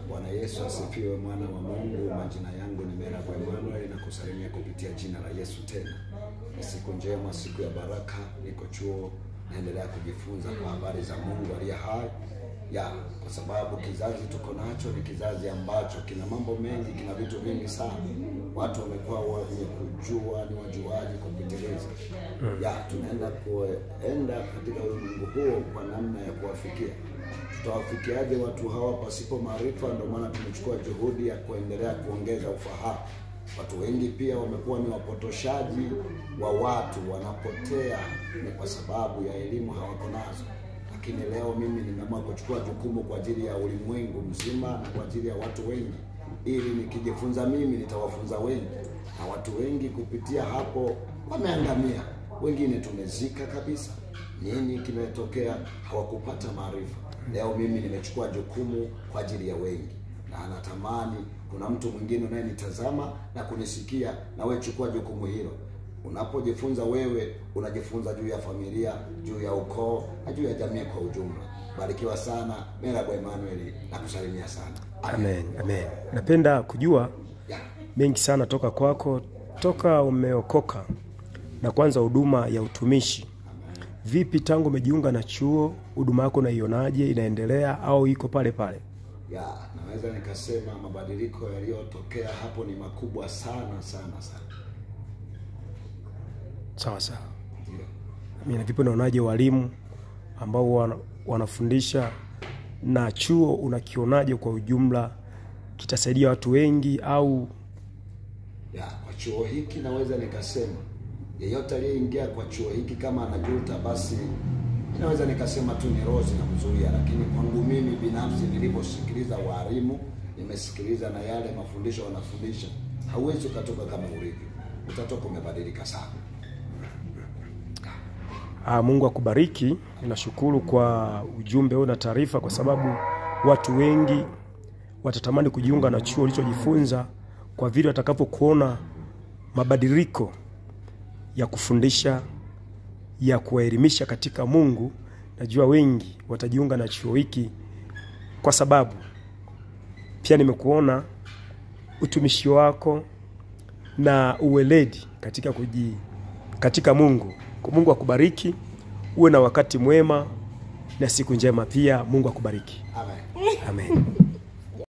Bwana Yesu asifiwe, mwana wa Mungu. Majina yangu ni Merab Emmanuel na kusalimia kupitia jina la Yesu tena. Ni siku njema, siku ya baraka. Niko chuo naendelea kujifunza kwa habari za Mungu aliye hai. Ya, kwa sababu kizazi tuko nacho ni kizazi ambacho kina mambo mengi, kina vitu vingi sana. Watu wamekuwa wenye kujua, ni wajuaji kupitiliza. Ya, tunaenda kuenda katika ulimwengu huo kwa namna ya kuwafikia. Tutawafikiaje watu hawa pasipo maarifa? Ndio maana tumechukua juhudi ya kuendelea kuongeza ufahamu. Watu wengi pia wamekuwa ni wapotoshaji wa watu, wanapotea ni kwa sababu ya elimu hawako nazo. Lakini leo mimi nimeamua kuchukua jukumu kwa ajili ya ulimwengu mzima na kwa ajili ya watu wengi, ili nikijifunza mimi nitawafunza wengi, na watu wengi kupitia hapo wameangamia. Wengine tumezika kabisa. Nini kimetokea? Hawakupata maarifa. Leo mimi nimechukua jukumu kwa ajili ya wengi, na natamani kuna mtu mwingine unayenitazama na kunisikia, na wewe chukua jukumu hilo. Unapojifunza wewe, unajifunza juu ya familia, juu ya ukoo na juu ya jamii kwa ujumla. Barikiwa sana. Merab Emmanuel nakusalimia sana. Amen, amen. Napenda kujua mengi sana toka kwako, toka umeokoka na kwanza huduma ya utumishi. Vipi tangu umejiunga na chuo, huduma yako unaionaje? Inaendelea au iko pale pale? Ya, naweza nikasema mabadiliko yaliyotokea hapo ni makubwa sana sana sana. Sawa sawa. Mimi vipi unaonaje walimu ambao wanafundisha na chuo unakionaje kwa ujumla? Kitasaidia watu wengi au? Ya, kwa chuo hiki naweza nikasema yeyote aliyeingia kwa chuo hiki kama anajuta, basi naweza nikasema tu ni roho zinamzuia. Lakini kwangu mimi binafsi niliposikiliza walimu, nimesikiliza na yale mafundisho wanafundisha, hauwezi ukatoka kama ulivyo, utatoka umebadilika sana. Mungu akubariki. Ninashukuru kwa ujumbe huu na taarifa, kwa sababu watu wengi watatamani kujiunga na chuo ulichojifunza kwa vile watakapokuona mabadiliko ya kufundisha, ya kuwaelimisha katika Mungu. Najua wengi watajiunga na chuo hiki, kwa sababu pia nimekuona utumishi wako na uweledi katika Mungu. Mungu akubariki, uwe na wakati mwema na siku njema pia. Mungu akubariki. Amen. Amen.